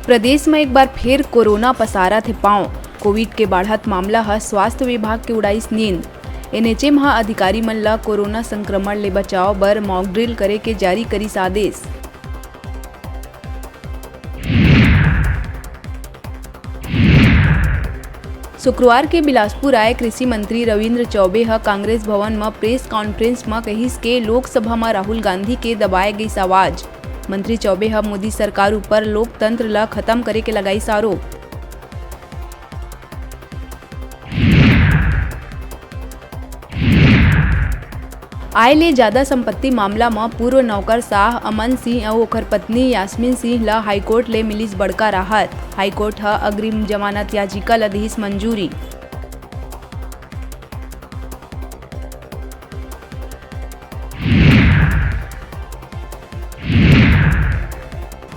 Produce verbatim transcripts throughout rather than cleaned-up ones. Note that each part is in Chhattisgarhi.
प्रदेश म एक बार फेर कोरोना पसारत हे पांव। कोविड के बाढ़त मामला ह स्वास्थ्य विभाग के उड़ाइस नींद। एनएचएम ह अधिकारी मन ल कोरोना संक्रमण ले बचाव बर मॉक ड्रिल करे के जारी करिस आदेश। शुक्रवार के बिलासपुर आए कृषि मंत्री रविंद्र चौबे ह कांग्रेस भवन म प्रेस कॉन्फ्रेंस म कहिस के लोकसभा म राहुल गांधी के दबाए गइस आवाज। मंत्री चौबे ह मोदी सरकार ऊपर लोकतंत्र ल खत्म करे के लगाइस आरोप। आय ले जादा संपत्ति मामला म पूर्व नौकरशाह अमन सिंह अउ ओखर पत्नी यास्मीन सिंह ल हाईकोर्ट ले मिलिस बड़का राहत। हाईकोर्ट ह अग्रिम जमानत याचिका ल दिहिस मंजूरी।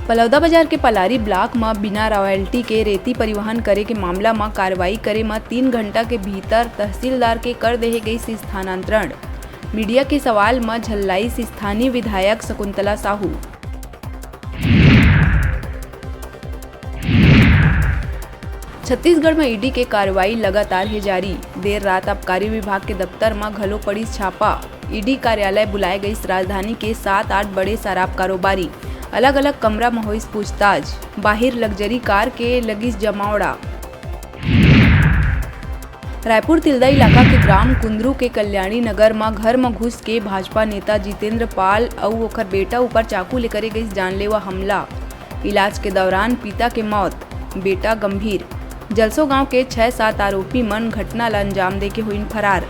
बलौदाबाजार के पलारी ब्लॉक म बिना रॉयल्टी के रेती परिवहन करे के मामला म कार्रवाई करे म तीन घंटा के भीतर तहसीलदार के कर देहे गइस स्थानांतरण। मीडिया के सवाल म झल्लाइस स्थानीय विधायक शकुंतला साहू। छत्तीसगढ़ म ईडी के कार्रवाई लगातार हे जारी। देर रात आबकारी विभाग के दफ्तर म घलो पड़िस छापा। ईडी कार्यालय बुलाए गइस राजधानी के सात आठ बड़े शराब कारोबारी। अलग-अलग कमरा म होइस पूछताछ। बाहिर लग्जरी कार के लगिस जमावड़ा। रायपुर तिल्दा इलाका के ग्राम कुंदरू के कल्याणी नगर म घर म घुस के भाजपा नेता जितेंद्र पाल अउ ओखर बेटा ऊपर चाकू ले करे गइस जानलेवा हमला। इलाज के दौरान पिता के मौत, बेटा गंभीर। जलसो गांव के छह सात आरोपी मन घटना ल अंजाम देके होइन फरार।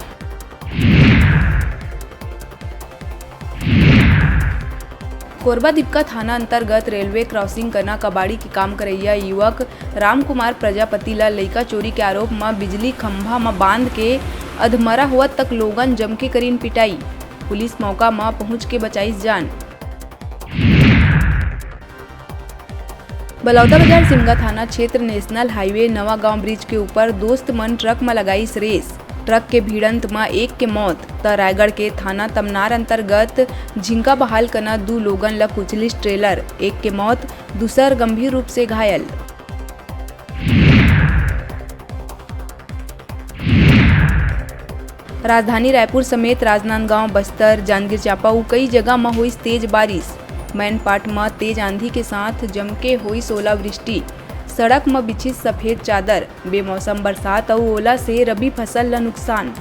कोरबा दिपका थाना अंतर्गत रेलवे क्रॉसिंग कना कबाड़ी के काम करइया युवक रामकुमार प्रजापति ल लइका चोरी के आरोप म बिजली खंभा म बांध के अधमरा होवत तक लोगन जमके करीन पिटाई। पुलिस मौका म पहुंच के बचाइस जान। बलौदाबाजार सिमगा थाना क्षेत्र नेशनल हाईवे नवा गांव ब्रिज के ऊपर दोस्त मन ट्रक म लगाइस रेस। ट्रक के भिड़ंत म एक के मौत, त रायगढ़ के थाना तमनार अंतर्गत झिंका बहाल कना दू लोगन ल कुचलिस ट्रेलर, एक के मौत, दूसर गंभीर रूप से घायल। राजधानी रायपुर समेत राजनांदगांव, बस्तर, जांजगीर चांपा अउ कई जगह म होइस तेज बारिश। मैनपाट म तेज आंधी के साथ जमके होइस ओलावृष्टि। सड़क म बिछिस सफेद चादर। बेमौसम बरसात अउ ओला से रबी फसल ल नुकसान।